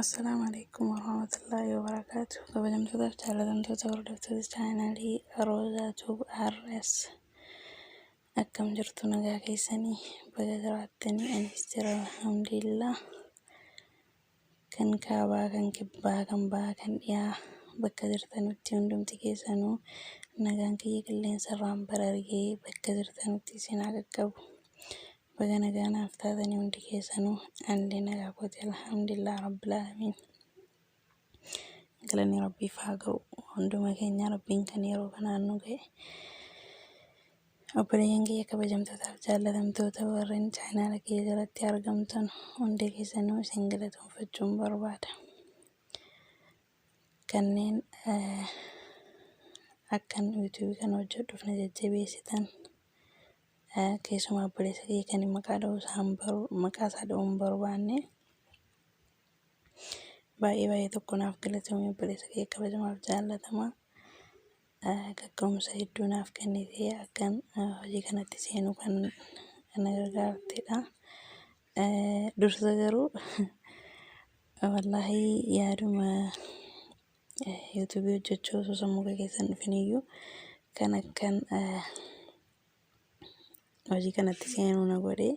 Assalaamu alaikum warahmatullaahi wabarakaatu. Kabajamtootaaf jaallatamtoota hordoftoota chaanaalii Roozaa Tuub RS, akkam jirtu? Nagaa keessanii? Baga jiraattanii. Anis jira, alhamdulillah. Kan kaabaa, kan kibbaa, kan bahaa, kan dhiyaa, bakka jirtanutti hundumti keessanuu nagaan kiyya qilleensa irraan barargee bakka jirtanutti isin haa qaqqabu. Baga nagaa naaf taatanii hundi keessanuu. Anillee nagaa kooti, alhamdulillah rabbil aalamiin. Galanni Rabbiif haa ga'u. Hunduma keenya Rabbiin kan yeroo kanaan nu ga'e. Obboleeyyan kiyya kabajamtootaaf jaallatamtoota, warreen chaanaala kiyya jalatti argamtan hundi keessanuu isin galatoonfachuun barbaada. Kanneen akkan yuutuubii kana hojjedhuuf na jajjabeessitan, keessumaa obboleessa kiyya kan maqaa dha'uu isaan baru, maqaa isaa dha'uu hin barbaanne, baay'ee baay'ee tokko naaf galatoomii, obboleessa kiyya kabajamaaf jaallatamaa. Kaka'umsa hedduu naaf kennitee akkan hojii kanatti seenuu kan na gargaartedha. Dursa garuu wallaahi yaaduma yuutuubii hojjechuu osoo sammuu kee keessa hin dhufin iyyuu kan akkan hojii kanatti seenuu na godhe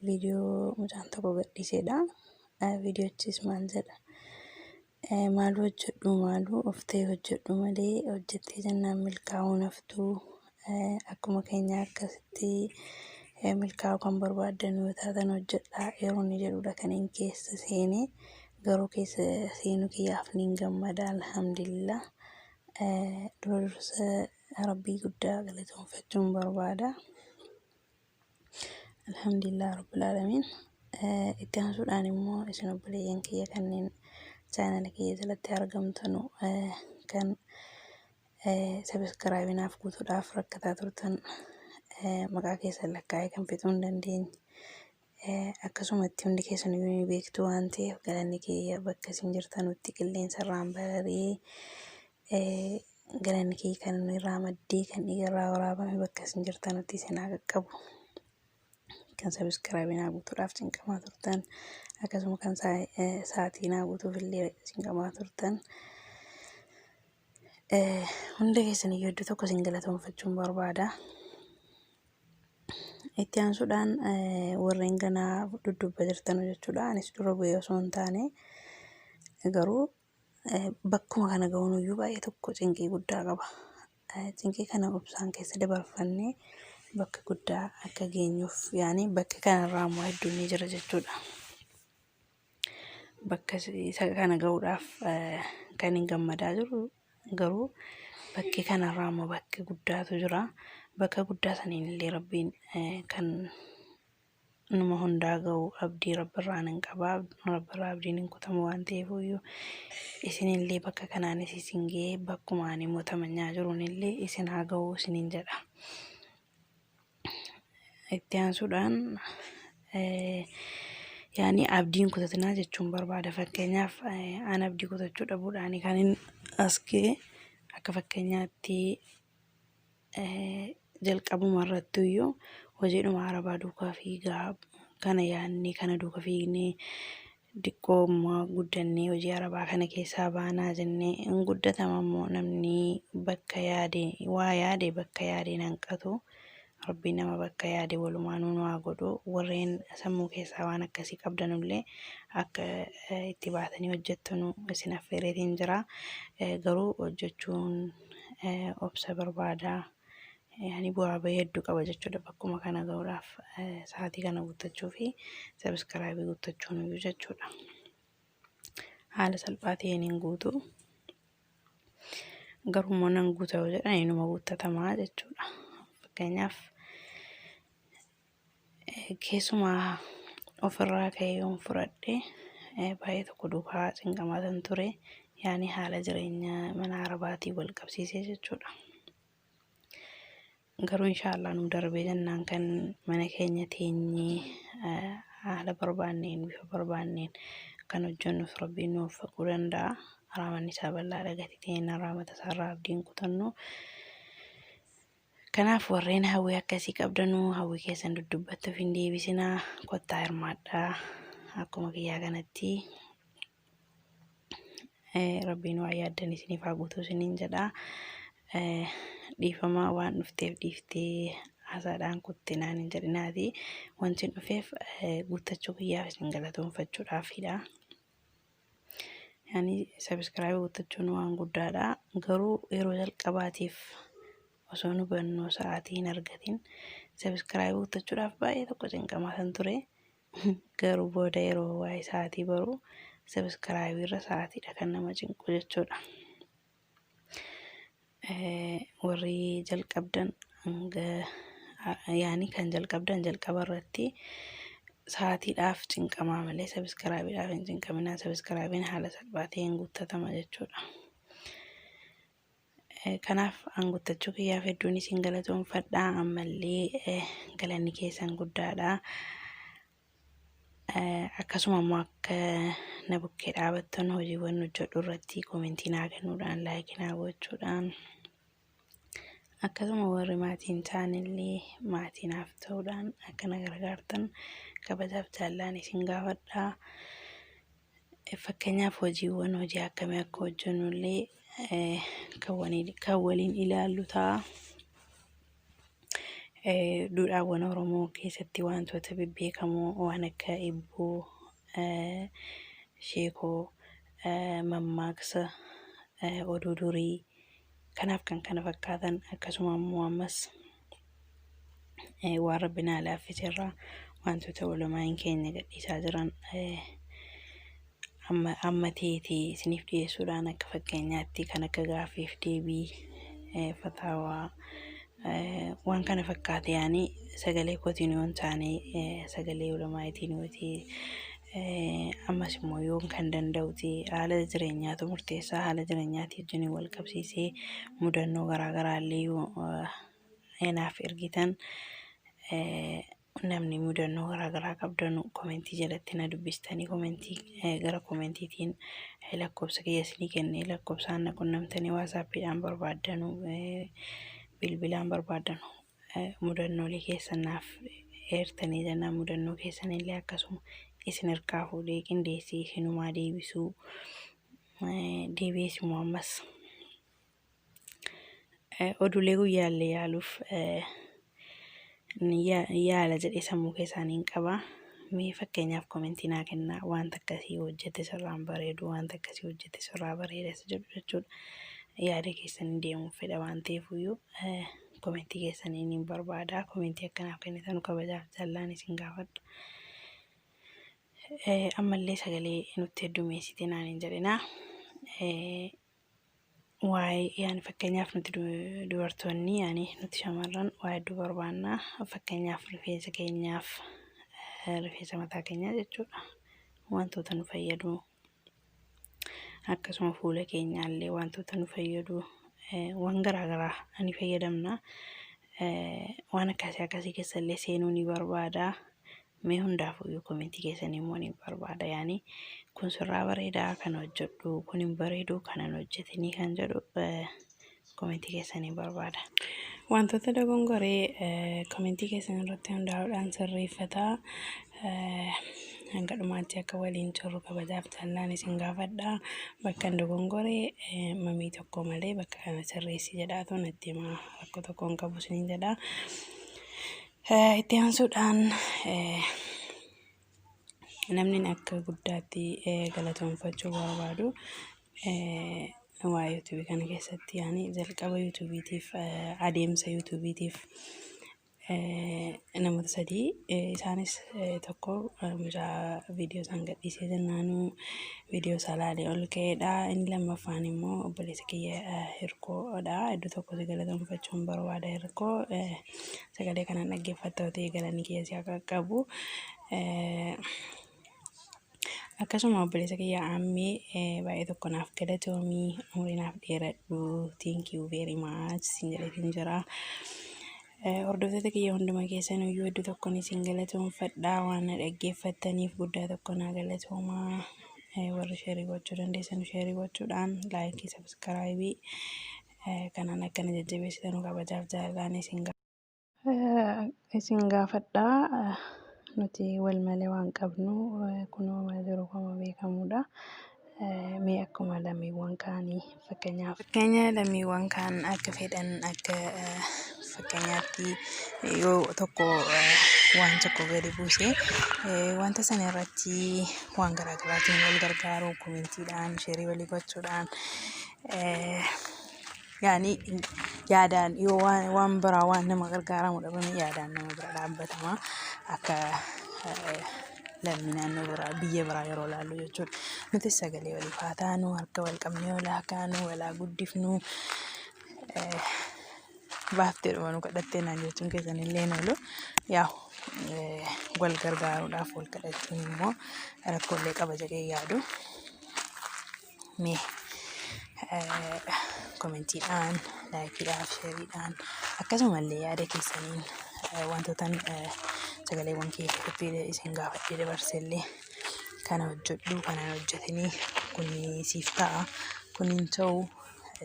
viidiyoo mucaan tokko gadhiisedha. Viidiyochis maal jedha? Maaluu hojjedhu, maaluu of ta'e hojjedhu malee hojjettee jennaan milkaa'uu naftuu. Akkuma keenya akkasitti milkaa'uu kan barbaaddan yoo taatan hojjedhaa yeroo inni jedhudha kan hin keessa seenee. Garuu keessa seenuu kiyyaaf niin gammada, alhamdulillah. Dura dursa Rabbii guddaa galatoonfachuun barbaada. Alhamdulillah rabbil aalamiin. Itti aansuudhaan immoo isin obboleeyyan kiyya kanneen chaanala kiyya jalatti argamtanu, kan subscribe naaf guutuudhaaf rakkataa turtan, maqaa keessan lakkaa'ee kan fixuu hin dandeenye, akkasumatti hundi keessan iyyuu ni beektu waan ta'eef, galanni kiyya bakka isin jirtanutti qilleensa irraan barari'ee, galanni kiyya kan inni irraa maddee, kan dhiiga irraa waraabame bakka isin jirtanutti isin haa qaqqabu. Kan subscribe naa guutuudhaaf cinqamaa turtan, akkasuma kan sa'aatii naa guutuuf illee cinqamaa turtan, hunda keessan iyyuu iddoo tokko isin galatoonfachuun barbaada. Itti aansuudhaan warreen ganaa dudduubba jirtan jechuudha. Anis dura bu'ee osoo hin taane, garuu bakkuma kana ga'uun iyyuu baay'ee tokko cinqii guddaa qaba. Cinqii kana obsaan keessa dabarfannee bakka guddaa akka geenyuuf, yaani bakka kanarraa immoo hedduun ni jira jechuudha. Bakka isa kana ga'uudhaaf kan hin gammadaa jiru, garuu bakki kanarraa immoo bakki guddaatu jira. Bakka guddaa saniin illee Rabbiin kan numa hundaa ga'u abdii Rabbirraa nan qaba. Rabbirraa abdiin hin kutamu waan ta'eef iyyuu, isinillee bakka kanaanis isin ga'ee, bakkuma ani immoo tamanyaa jiruun illee isin haa ga'u isiniin jedha. Itti aansuudhaan yaani abdiin kutatinaa jechuun barbaada. Fakkeenyaaf an abdii kutachuu dhabuudhaan kan hin as ga'e. Akka fakkeenyaatti jalqabuma irratti iyyuu hojiidhuma arabaa duukaa fiigaa kana yaadnee, kana duuka fiignee, diqqoo immoo guddannee hojii arabaa kana keessaa baanaa jennee. Hin guddatama immoo, namni bakka yaade, waa yaade bakka yaadeen hanqatu. Rabbiin nama bakka yaade walumaanuu nu haa godhu. Warreen sammuu keessaa waan akkasii qabdanullee akka itti baatanii hojjettanu isin affeereetiin jira. Garuu hojjechuun obsa barbaada. Yani bu'aa bahii hedduu qaba jechuudha bakkuma kana ga'uudhaaf, sa'aatii kana guuttachuu fi subscribe guuttachuun iyyuu jechuudha. Haala salphaa ta'een hin guutu. Garuu immoo nan guuta yoo jedhan inuma guuttatamaa jechuudha. Fakkeenyaaf keessumaa ofirraa ka'ee yoon fudhadhe, baay'ee tokko duukaa cinqamaa kan ture, yaani haala jireenya mana arabaatiin wal qabsiisee jechuudha. Garuu inshaallah nu darbee jennaan kan mana keenya teenyee haala barbaanneen, bifa barbaanneen kan hojjennuuf Rabbiin nu waffaquu danda'a. Raamanni isaa bal'aadha gatii ta'een raamata isaarraa abdiin kutannu. Kanaaf warreen hawwii akkasii qabdanuu hawwii keessan duddubbatti of hin deebisinaa, kottaa hirmaadhaa akkuma kiyyaa kanatti. Rabbiin waa yaaddan isiniif haa guutuu isiniin jedha. Dhiifama waan dhufteef dhiiftee haasaadhaan kutte naan hin jedhinaati. Wanti hin dhufeef guuttachuu kiyyaaf isin galatoonfachuudhaafidha. Yaani sabiskiraayibii guuttachuun waan guddaadha. Garuu yeroo jalqabaatiif osoo nu hubannoo sa'aatii hin argatin sabiskiraayibii guuttachuudhaaf baay'ee tokko cinqamaa kan ture. Garuu booda yeroo waa'ee sa'aatii baru sabiskiraayibii irra sa'aatiidha kan nama cinqu jechuudha. Warri jalqabdan hanga yaani kan jalqabdan jalqaba irratti sa'aatiidhaaf cinqamaa malee sabiskiraayibiidhaaf hin cinqaminaa. Sabiskiraayibiin haala salphaa ta'een guuttatama jechuudha. Kanaaf an guuttachuu kiyyaaf hedduun isin galatoonfadha. Ammallee galanni keessan guddaadha. Akkasuma immoo akka na bukkee dhaabattan hojiiwwan hojjedhu irratti koomentii naa kennuudhaan, laayikii naa gochuudhaan, akkasuma warri maatii hin taanellee maatii naaf ta'uudhaan akka na gargaartan kabajaaf jaallaan isin gaafadha. Fakkeenyaaf hojiiwwan hojii akkamii akka hojjennullee kan waliin ilaallu ta'a. Duudhaawwan Oromoo keessatti wantoota bebbeekamoo waan akka eebboo, sheekoo, mammaaksa, oduu durii kanaaf kan kana fakkaatan, akkasuma immoo ammas waan rabbi naa laaffise irraa wantoota ulamaan keenya gadhiisaa jiran amma ta'eetii isiniif dhiyeessuudhaan, akka fakkeenyaatti kan akka gaaffiif deebii, fataawaa, waan kana fakkaate, yaani sagalee kootiin yoo hin taane sagalee ulamaa'itiin yoo ta'e, ammas immoo yoo kan danda'u ta'e, haala jireenyaatu murteessaa, haala jireenyaatii wajjin wal qabsiisee mudannoo garaagaraa illee yoo naaf ergitan, namni mudannoo garaagaraa qabdan komentii jalatti na dubbistanii, komentii gara komentiitiin lakkoofsa kiyya isinii kennee lakkoofsaan na qunnamtanii, waasaappiidhaan barbaaddanu, bilbilaan barbaaddanu, mudannoolee keessan naaf eertanii jennaan, mudannoo keessanillee akkasuma isin hirkaa fuudhee qindeessee isinumaa deebisuu, deebi'ees immoo ammas oduulee guyyaallee yaaluuf yaala jedhee sammuu keessaanii hin qaba. Mee fakkeenyaaf komentii naa kennaa, wanta akkasii hojjete sirraan bareedu, wanta akkasii hojjete sirraa bareeda isa jedhu jechuudha. Yaada keessanii deemuuf fedha waan ta'eefuyyuu komentii keessanii ni barbaada. Komentii akkanaaf kennitan kabajaaf jaallaan isin gaafadha. Ammallee sagalee nutti heddumeessite naan hin jedhinaa. Waa'ee yaani fakkeenyaaf nuti dubartoonni, yaani nuti shamarran waa hedduu barbaanna. Fakkeenyaaf rifeensa keenyaaf, rifeensa mataa keenyaa jechuudha. Wantoota nu fayyadu, akkasuma fuula keenyaallee wantoota nu fayyadu waan garaagaraa ni fayyadamna. Waan akkasii akkasii keessallee seenuu ni barbaada. Mee hundaafuyyuu komentii keessanii immoo ni barbaada. Yaani kun sirraa bareedaa kana hojjedhu, kun hin bareedu kana hin hojjetinii kan jedhu komentii keessanii barbaada. Wantoota dogongoree komentii keessan irratti hundaa'uudhaan sirreeffataa. Hanga dhumaatti akka waliin turru kabajaaf jaallaan isin gaafadha. Bakka hin dogongoree mamii tokko malee bakka kana sirreessi jedhaatu natti himaa, rakkoo tokko hin qabu isiniin jedha. Itti aansuudhaan namni akka guddaatti galatoonfachuu barbaadu waa yuutuubii kana keessatti, yaani jalqaba yuutuubiitiif, adeemsa yuutuubiitiif namoota sadii. Isaanis tokko mucaa viidiyoo isaan gadhiisee jennaanuu viidiyoo isaa ilaalee ol ka'eedha. Inni lammaffaan immoo obboleessa kiyya Hirkoodha. Iddoo tokko si galatoonfachuun barbaada, Hirkoo. Sagalee kanaan dhaggeeffatta ta'e galanni kiyya si haa qaqqabu. Akkasuma obboleessa kiyya Ammee, baay'ee tokko naaf galatoomii, umurii naaf dheeradhu, thank you very much siin jedheetiin jira. Hordoftoota kiyya hunduma keessan iyyuu iddoo tokkoon isin galatoomfadha, waan na dhaggeeffattaniif guddaa tokko naa galatoomaa. Warri sheerii gochuu dandeessan sheerii gochuudhaan, laayikii, sabiskiraayibii kanaan akkana jajjabeessitan kabajaaf jaalalaan isin gaafadha. Nuti wal malee waan qabnu kunoo jiru kuma beekamuudha. Mee akkuma lammiiwwan kaanii fakkeenyaaf fakkeenya lammiiwwan kaan akka fedhan akka fakkeenyaatti yoo tokko waan tokko gadi buuse wanta sana irratti waan garaagaraatiin wal gargaaru, koomentiidhaan sheerii walii gochuudhaan, yaani yaadaan yoo waan biraa waan nama gargaaramu dhabame yaadaan nama bira dhaabbatama akka lammii naannoo biraa biyya biraa yeroo ilaallu jechuudha. Nutis sagalee waliif haa taanu, harka wal qabnee wal haa kaanu, wal haa guddifnu. Baaftee dhuma nu kadhattee naan jechuun keessan illee hin oolu. Yaa wal gargaaruudhaaf wal kadhachuun immoo rakkoolee qaba jedhee yaadu. Mee komentiidhaan, laayikiidhaaf, sheeriidhaan akkasumallee yaada keessaniin wantootan sagaleewwan kiyya keessatti isin gaafadhee dabarsellee kana hojjedhu, kana hin hojjetinii, kun siif ta'a, kun hin ta'u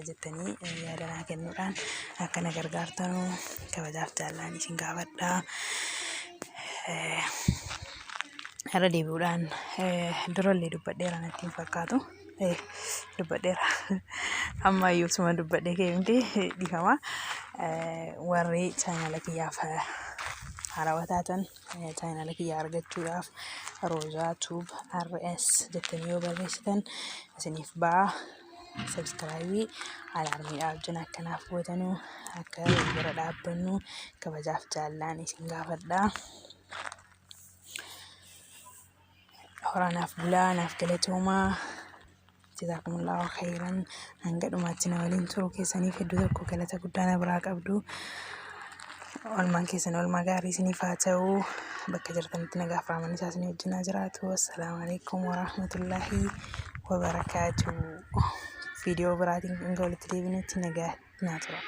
jettanii yaada naa kennuudhaan akka na gargaartanu kabajaaf jaalallaan isin gaafadha. Irra deebi'uudhaan durallee dubbadheera natti hin fakkaatu. Dubbadheera. Amma iyyuu suma dubbadhee kee miti, dhiifama. Warri chaanaala kiyyaaf haarawaa taatan chaanaala kiyya argachuudhaaf Roozaa Tuub RS jettanii yoo barreessitan isiniif ba'a. Sabskraayibii alaarmiidhaa wajjin akkanaaf gootanuu akka wal bira dhaabbannu kabajaaf jaalallaan isin gaafadha. Horaa naaf bulaa, naaf galatoomaa. Jazaakumullahu khayran. Hanga dhumaatti na waliin turuu keessaniif hedduu tokko galata guddaa na biraa qabdu. Oolmaan keessan oolmaa gaarii isiniif haa ta'u. Bakka jirtanitti nagaaf rahmanni isaa isin wajjin haa jiraatu. Assalaamu alaikum warahmatullaahi wabarakaatu. Viidiyoo biraatiin hanga walitti deebinutti nagaa naa tura.